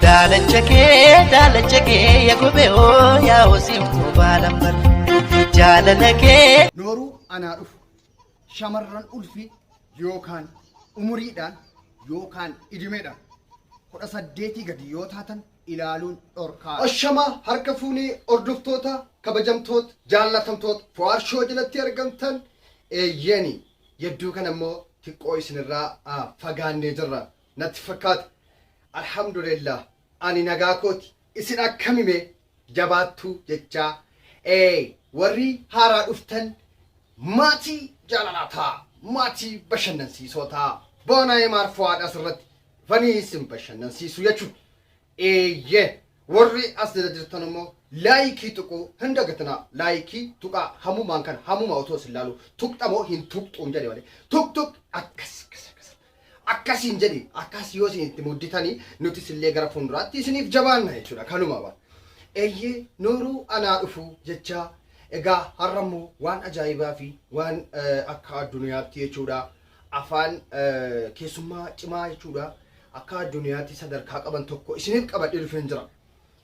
Daalacha kee, daalacha kee, yaa gobee hoo, yaa hosiiftuu baalan jaalala kee. Nooruu anaa dhufu. Shamarran ulfi yookaan umuriidhaan yookaan idimeedhaan 18 gadi yoo taatan ilaaluun dhorkaa. Ashamaa harka fuunee, hordoftoota kabajamtoota, jaallatamtoota Fu'aar Show jalatti argamtan. Eeyyeni, yedduu kana immoo xiqqoo isinirraa fagaannee jirra natti fakkaata. Alhamdulillah, ani nagaa kooti, isin akkamime jabaattuu jechaa, warri haaraa dhuftan maatii jaalalaa ta'a, maatii bashannansiisoo ta'a. Boonaa Himaar Fu'aad asirratti dhufanii isin bashannansiisu jechuudha. Eeyyee, warri as jala jirtan immoo like tuquu hin dagatinaa. Like tuqaa. Hamumaan kana hamuma otoo isin laalu tuqxamoo hin tuqxuun jedhe malee, tuq tuq, akkas akkas akkas akkasiin jedhe. Akkas yoo isin itti mudditanii, nutis illee gara fuulduraatti isiniif jabaanna jechuudha, kanuma bara. Eeyyee, nooruu anaa dhufu jecha. Egaa har'ammoo waan ajaa'ibaa fi waan akka addunyaatti jechuudha, afaan keessummaa cimaa jechuudha, akka addunyaatti sadarkaa qaban tokko isiniif qabadhee dhufeen jira.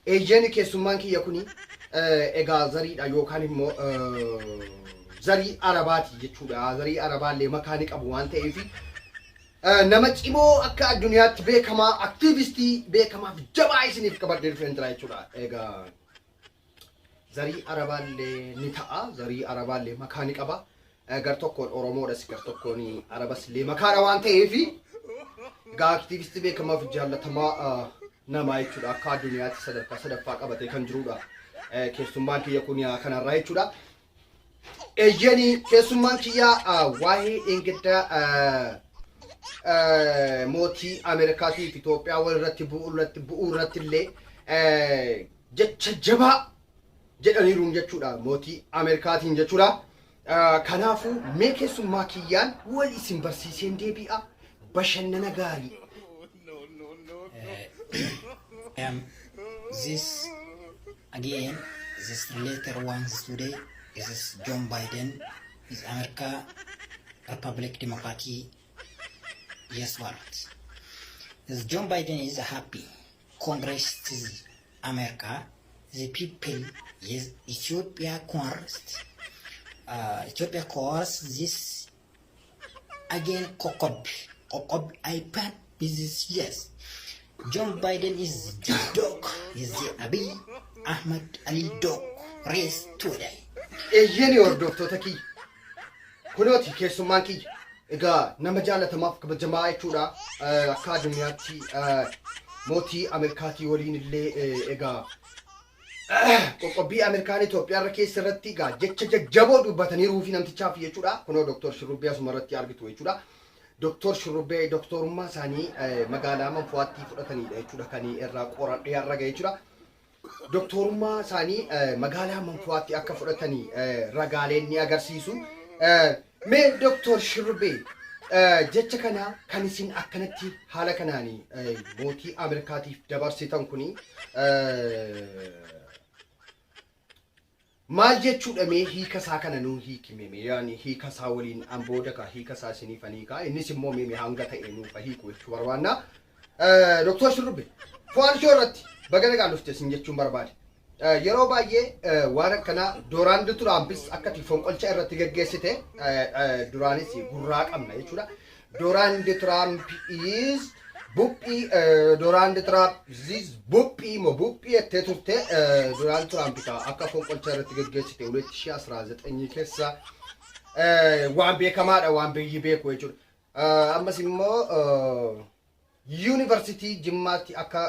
Eeyyeen, keessummaan kiyya kuni egaa zariidha yookaan immoo zarii Arabaati jechuudha. Zarii Arabaallee makaa ni qabu waan ta'eef, nama cimoo akka addunyaatti beekamaa, aktiivistii beekamaa fi jabaa isiniif qabadhee dhufeen jira jechuudha. Egaa zarii Arabaallee ni ta'a. Zarii Arabaallee makaa ni qaba. Gar tokkoon Oromoodhas, gar tokkoon Arabas illee makaadha waan ta'eef, egaa aktiivistii beekamaa fi jaallatamaa namaa jechuudha. Akka addunyaatti sadarkaa sadaffaa qabatee kan jirudha. Keessummaan kiyya kun kanarraa jechuudha. Eeyyeni, keessummaan kiyya waa'ee dheengaddaa mootii Ameerikaatii fi Itoophiyaa wal irratti bu'uu irratti illee jecha jabaa jedhaniiruun jechuudha, mootii Ameerikaatiin jechuudha. Kanaafuu mee keessummaa kiyyaan wal isin barsiiseen deebi'a, bashannana gaarii. This again, this later ones today is John Biden, is America Republic Democratic, yes, what? This John Biden is happy. Congress is America, the people is Ethiopia Congress. Ethiopia Congress this again Kokob, Kokob iPad business, yes. John Biden is the dog, is the Abiy Ahmed Ali dog race today. Eeyyeni, hordoftoota kiyya. Kunooti keessummaan kiyya. Egaa nama jaalatamaaf kabajamaa jechuudha. Akka addunyaatti mootii Ameerikaatii waliin illee egaa qoqqobbii Ameerikaan Itoophiyaa irra keessa irratti egaa jecha jajjaboo dubbataniiruu fi namtichaaf jechuudha. Kunoo Dooktor Shurrubbee asuma irratti argitu jechuudha. Dooktor Shurrubbee dooktorummaa isaanii magaalaa Manfuwaatti fudhatanidha jechuudha, kan irraa qoradhee har'a gahe jechuudha. Doktorummaa isaanii magaalaa Manfuwaatti akka fudhatanii ragaaleen ni agarsiisu. Mee Doktor Shurrubbee, jecha kana kan isin akkanatti haala kanaan mootii Ameerikaatiif dabarsitan kuni maal jechuudha? Mee hiika isaa kana nuu hiikime mee, yaani hiika isaa waliin an booda ka hiika isaa isiniif ani hiika, innis immoo mee hanga ta'e nuuf hiiku jechuu barbaanna. Doktor Shurrubbee, Fu'aar Show irratti baga nagaan dhufte isin jechuun barbaade. Yeroo baay'ee waan akkanaa Doonaald Tiraampis akka ati fonqolcha irratti geggeessite duraanis gurraa qabna jechuudha. Doonaald Tiraamp is buphii, Doonaald Tiraamp is buphii moo buphii jettee turte. Doonaald Tiraamp akka fonqolcha irratti geggeessite 2019 keessa waan beekamaadha, waan biyyi beeku jechuudha. Ammas immoo yuunivarsiitii Jimmaatti akka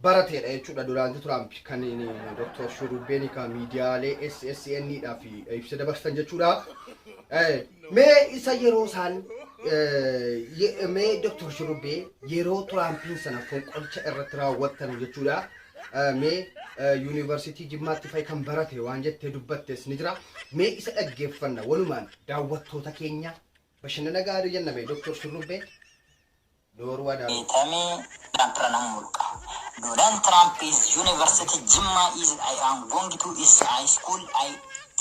barateedha jechuudha Doonaald Tiraamp, kan Dr. Shurrubbeen kan miidiyaalee SSN dhaaf ibsa dabarsan jechuudha. Mee isa yeroo isaan, mee Dr. Shurrubbee, yeroo Tiraampiin sana fonqolcha irratti raawwattan jechuudha. Mee yuunivarsiitii Jimmaatti fa'i kan barate waan jettee dubbattes ni jira. Mee isa dhaggeeffanna walumaan, daawwattoota keenya, bashannana gaarii jenna mee Dr. Shurrubbee. Nooruu Adaalu. Beekamee Trump irra nama mulqa. Donald Trump is University Jimma is I am going to is high school, I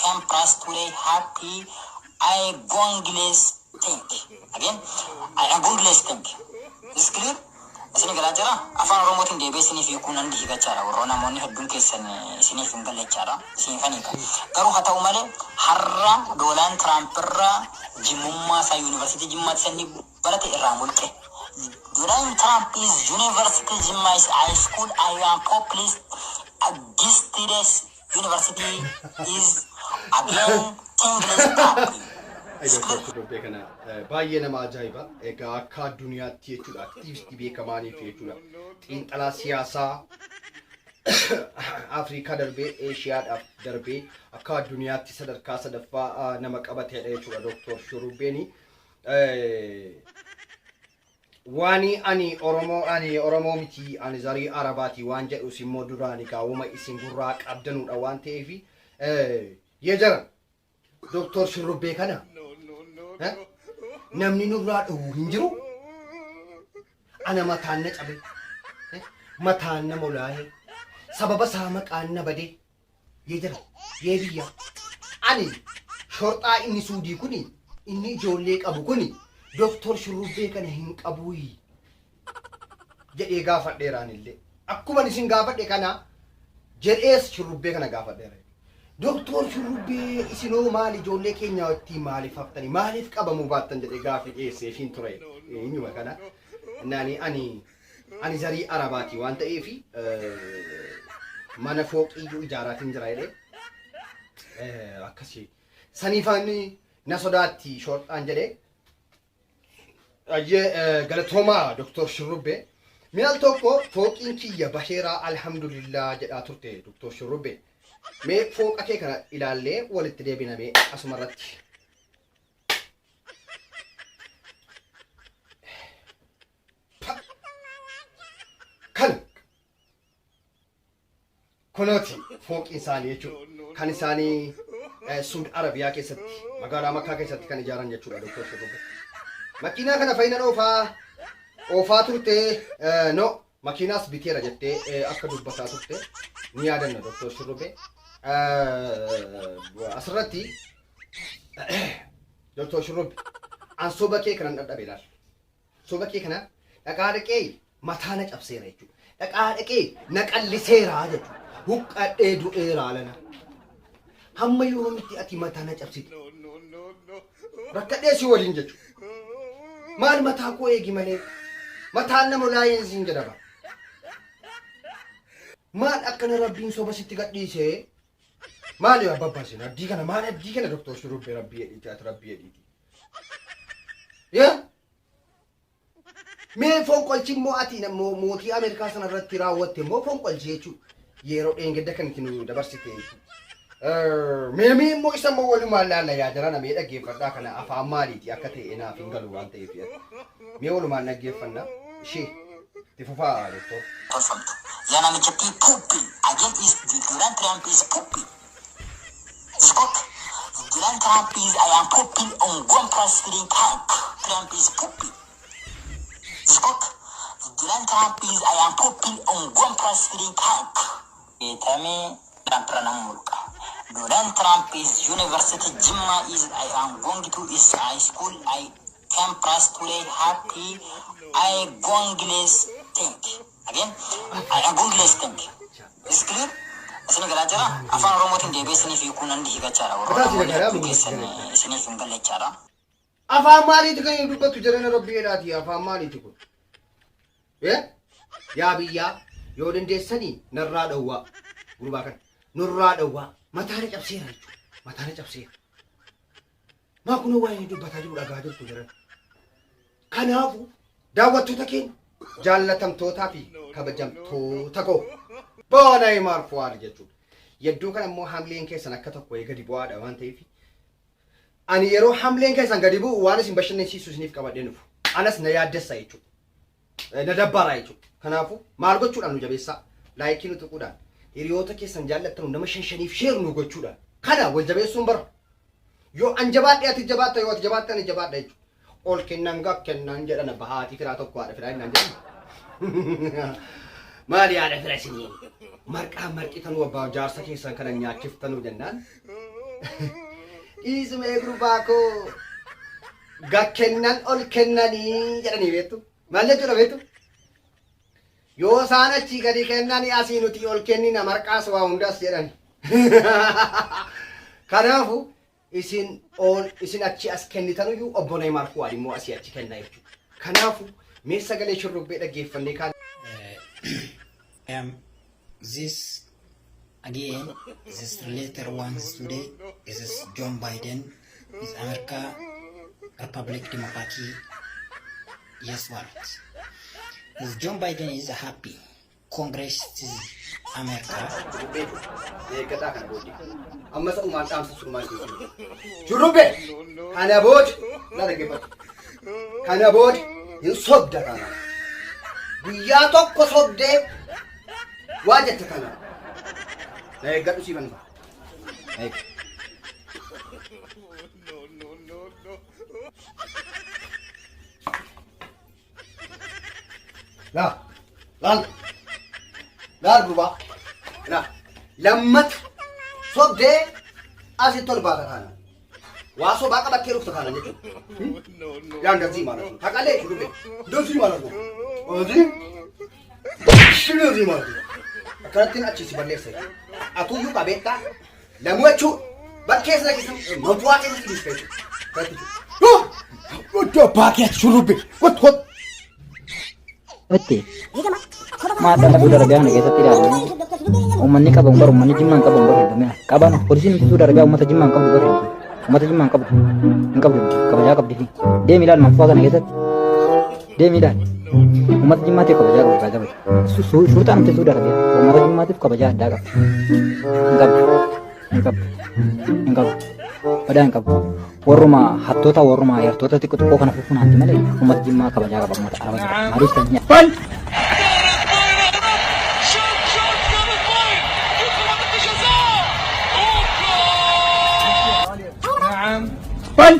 campus today happy, I going less think. Again, I am going less think. Is clear? Isin galaa jira? Afaan Oromootiin deebi'ee isiniif hiikuu nan hiikachaadha. Warra namoonni hedduun keessan isiniif hin galle jechaadha. Isiniifan hiika. Garuu haa ta'u malee, har'a Doonaald Tiraamp irraa jimmummaa isaa yuunivarsiitii Jimmaatti sanni barate irraa mulqe. Donald Trump is University Jimma is high school. I am populist. This university is again English happy. Doktor Shurrubbee kana baay'ee nama ajaa'iba. Egaa akka addunyaatti jechuudha, aktiivistii beekamaaniif jechuudha. Xiinxalaa siyaasaa Afrikaa darbee, Eeshiyaadhaaf darbee, akka addunyaatti sadarkaa sadaffaa nama qabateedha jechuudha Doktor Shurrubbeeni. Waani ani Oromoo miti, ani zarii Arabaati waan jedhus immoo duraani gaawuma isin gurraa qabdanudha waan ta'eef, yee jara, Doktor Shurrubbee kana namni nurraa dhowwu hin jiru. Ana mataan na cabe, mataan na molaahe, sababa isaa maqaan na bade. Yee jara, yee biyya, ani shorxaa inni Suudii kuni, inni ijoollee qabu kuni, Doktor Shurrubbee kana hin qabuuyi jedhee gaafadheeraan illee. Akkuma isin gaafadhe kana jedhees Shurrubbee kana gaafadheera. Doktor Shurrubbee, isinoo maal ijoollee keenya ittiin maaliif haftanii, maaliif qabamuu baattan jedhee gaafii dhiyeesseefiin ture eenyuma kana. Naani ani zarii Arabaati waan ta'eef mana fooqiyyuu ijaaraatiin jira jedhee akkasii saniifaan na sodaatti shorxaan jedhee. Ayyee, galatoomaa Doktor Shurrubbee. Mi'al tokko fooqiin kiyya baheeraa, alhamdulillah jedhaa turte, Doktor Shurrubbee. Mee fooqa kee kana ilaallee walitti deebinamee asuma irratti. Kana kunooti fooqiin isaanii jechuudha. Kan isaanii Suud Arabiyaa keessatti, magaalaa Makkaa keessatti kan ijaaran jechuudha, Doktor Shurrubbee. Makiinaa kana fayyina oofaa oofaa turte, no, makiinaas biteera jettee akka dubbataa turte ni yaadanna, Doktor Shurrubbee. Asirratti, Doktor Shurrubbee, an soba kee kanan dhadhabe ilaal. Soba kee kana dhaqaa dhaqee mataa na cabseera jechuudha. Dhaqaa dhaqee na qalliseera jechuudha. Huqqadhee du'eera alana. Hamma yoomitti ati mataa na cabsite? Rakkadhee si waliin jechuudha. Maal mataa koo eegi malee, mataan nama laayeen siin jedhama. Maal akkana Rabbiin soba sitti gadhiisee? Maali abbabbasin addii kana, maal addii kana, Doktor Shurrubbee? Rabbii jedhiiti, ati Rabbii jedhiiti. Yaa mee fonqolchi immoo ati mootii Ameerikaa sana irratti raawwatte immoo fonqolchi jechuudha. Yeroo dheengadda kan itti nu dabarsite jechuudha. Mee mee immoo isa immoo walumaan laalla. Yaa jarana, mee dhaggeeffadhaa, kana afaan maaliiti akka ta'e naaf hin galu waan ta'eef. Mee walumaan dhaggeeffanna. Ishee itti fufaa, doktor. Tolfamtu. Yaa namichatti pooppi. Again is Donald Trump is pooppi. Spoke. Donald Trump is I am pooping on one president camp. Trump is pooping. Spoke. Donald Trump is I am pooping on one president camp. Beekamee Trump irra nama mulqa. Donald Trump is University Jimma is I am going to is high school. I can press today happy. I going think. Again, I am going think. Is clear? Isin galaa jira? Afaan Oromootiin deebi'ee isiniif hiikuu nan hiikachaadha. Warra Mataa namoonni jira. hedduun keessan isiniif hin galle jechaadha. Afaan maaliiti kan inni dubbatu jedhana? Rabbii jedhaati, afaan maaliiti kun? Eh? Yaa biyyaa, yoo dandeessanii narraa dhowwaa. Gurbaa kana nurraa dhowwaa. Mataa na cabseera jechuudha. Mataa na cabseera. Maa kunoo waan inni dubbataa jiru dhagaa jirtu jiran. Kanaafuu daawwattoota keenya jaallatamtootaa fi kabajamtoota koo, boona himaar fuwaar jechuudha. Yedduu kana immoo hamleen keessan akka tokko gadi bu'aadha waan ta'eef, ani yeroo hamleen keessan gadi bu'u waan isin bashannansiisu isiniif qabadhee dhufu. Anas na yaaddessa jechuudha. Na dabbara jechuudha. Kanaafuu maal gochuudhaan nu jabeessaa? Like nu tuquudhaan, hiriyoota keessan jaallattanu nama shan shaniif share nu gochuudhaan. Kana wal jabeessuun bara. Yoo an jabaadhe ati jabaatta, yoo ati jabaatte ani jabaadha jechuudha. Ol kennan gak kennan jedhan, abba haati firaa tokko haadha firaa innaan jedhan. Maali haadha fira isinii? Marqaa marqitanuu abbaa jaarsa keessan kana nyaachiftanuu jennaan. Dhiisumee gurbaa koo, gak kennan ol kennanii jedhanii beektu. Maal jechuudha beektu? Yoo isaan achii gadi kennani asii nuti ol kennina marqaas waa hundas jedhani. Kanaafu isin ol isin achi as kennitanuyyuu obbo Neeymaar Fuwaad immoo asii achi kenna jechuudha. Kanaafu mee sagalee shurrubbee dhaggeeffannee kaan This again, this later ones today is John Biden is America Republic Democratic yes what is John Biden is happy Congress is America. Shurrubbee eeggataa kana booddee. Amma isa umaan dhaamsa surumaa isin. Shurrubbee kana booda na dhaggeeffatu. Kana booda hin sobda kana. Guyyaa tokko sobdee waa jette kana. Na eeggadhu siifan dhufa. Na eeggadhu. Laa, laal, laal gurbaa. Laa, lammata sobdee asitti ol baata kana. Waa sobaa qabattee dhufta kana jechuudha. Yaa እንደዚህ ማለት ነው። ታውቃለህ? ሹሩቤ እንደዚህ ማለት ነው። እዚህ እንደዚህ ማለት ነው። Akkanattiin achi si balleessa jechuudha. Atuyyuu qabeettaa lamuu jechuu bakkee sana keessa manfu'aa keessa si dhiista jechuudha. Akkanatti jechuudha. Iddoo abbaa keetti shurrubbee kot kot. Itti maadha Saudi Arabiyaa kana keessatti ilaalanii uummanni qaban bara uummanni jimmaan qaban bara heddumina qaban poolisiin Saudi Arabiyaa uummata jimmaan qabdu bara hedduu uummata jimmaan qabdu hin qabdu kabajaa qabdi fi deemi ilaali manfaa kana keessatti deemi ilaali uummata jimmaatiif kabajaa qabu kabajaa qabdi shurxaan nuti Saudi Arabiyaa uummata jimmaatiif kabajaa addaa qabdi hin qabdu hin qabdu hin qabdu badaa hin qabdu warruma hattoota warruma yartoota xiqqoo xiqqoo kana fufunaanti malee uummata jimmaa kabajaa qaba uummata araba jira maaliif sanyii Bal!